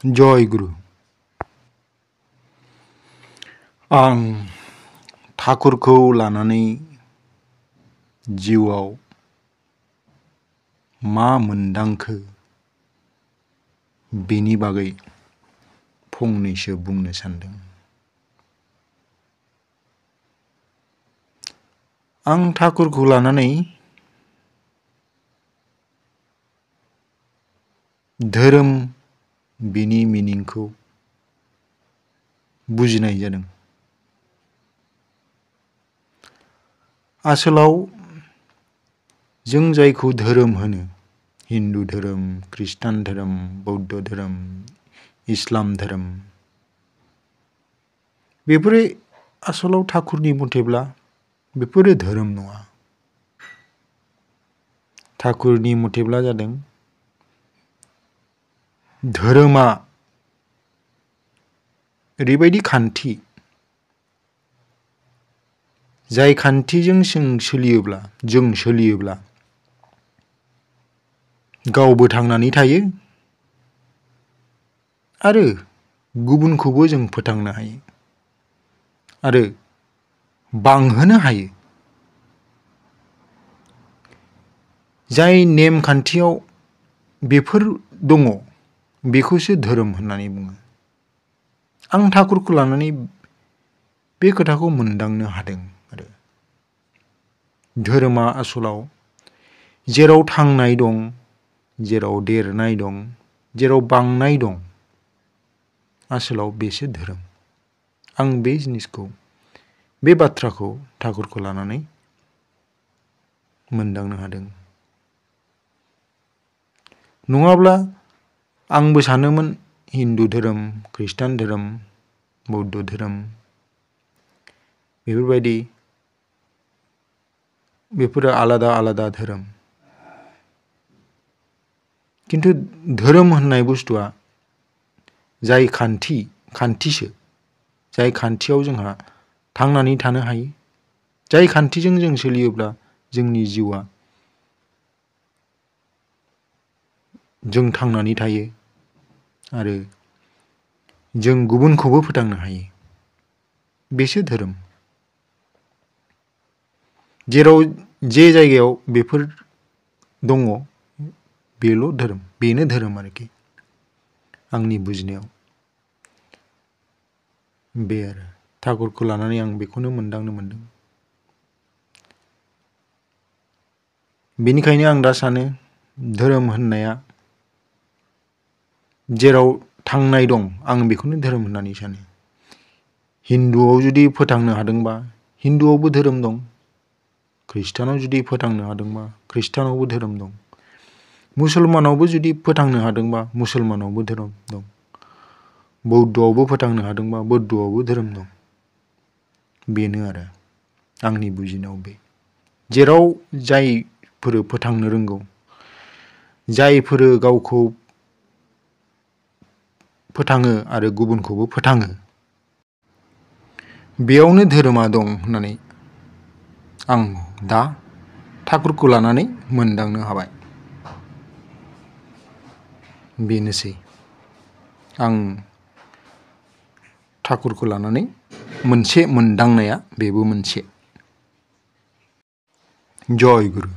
जय गुरु। आं ठाकुरखौ लानानै जिउआव मा मोनदांखो बेनि बागै फंनैसो बुंनो सानदों। आं ठाकुरखौ लानानै धोरोम बिनि मिनिंखौ बुजिनाय जादों। आसोलाव जों जायखौ धोरोम होनो, हिन्दु धोरोम, ख्रिस्टान धोरोम, बौद्ध धोरोम, इस्लाम धोरोम, बेफोरो आसोलाव ठाकुरनि मथेब्ला बेफोरो धोरोम नङा। ठाकुरनि मथेब्ला जादों धोरोमा ओरैबायदि खान्थि, जाय खान्थिजों जों सोलियोब्ला गावबो थांनानै थायो आरो गुबुनखौबो जों फोथांनो हायो आरो बांहोनो हायो। जाय नेमखान्थियाव बेफोर दङ बेखौसो धोरोम होननानै बुङो। आं ठाकुरखौ लानानै बे खोथाखौ मोनदांनो हादों आरो धोरोमा आसलाव जेराव थांनाय दं, जेराव देरनाय दं, जेराव बांनाय दं, आसलाव बेसो धोरोम। आं बे जिनिसखौ, बे बाथ्राखौ ठाकुरखौ लानानै मोनदांनो हादों। नङाब्ला आंबो सानोमोन हिन्दु धोरोम, ख्रिस्टान धोरोम, बौद्ध धोरोम, बेफोरो आलादा आलादा धोरोम। किन्तु धोरोम होननाय बुस्थुआ जाय खान्थिसो, जाय खान्थियाव जोंहा थांनानै थानो हायो, जाय खान्थिजों जों सोलियोब्ला जोंनि जिउआ जों थांनानै थायो आरो जों गुबुनखौबो फोथांनो हायो, बेसो धोरोम। जेराव जे जायगायाव बेफोर दङ बेल' धोरोम, बेनो धोरोम आरोखि आंनि बुजिनायाव। बे आरो ठाकुरखौ लानानै आं बेखौनो मोनदांनो मोनदों। बेनिखायनो आं दा सानो धोरोम होननाया जेराव थांनाय दं आं बेखौनो धोरोम होननानै सानो। हिन्दुआव जुदि फोथांनो हादोंबा हिन्दुआवबो धोरोम दं, ख्रिस्टानाव जुदि फोथांनो हादोंबा ख्रिस्टानावबो धोरोम दं, मुसलमानावबो जुदि फोथांनो हादोंबा मुसलमानावबो धोरोम दं, बौद्धआवबो फोथांनो हादोंबा बौद्धआवबो धोरोम दं। बेनो आरो आंनि बुजिनायाव बे। जेराव जायफोर फोथांनो रोंगौ, जायफोर गावखौ फोथाङो आरो गुबुनखौबो फोथाङो, बेयावनो धोरोमा दं होननानै आं दा ठाकुरखौ लानानै मोनदांनो हाबाय। बेनोसै आं ठाकुरखौ लानानै मोनसे मोनदांनाया, बेबो मोनसे। जय गुरु।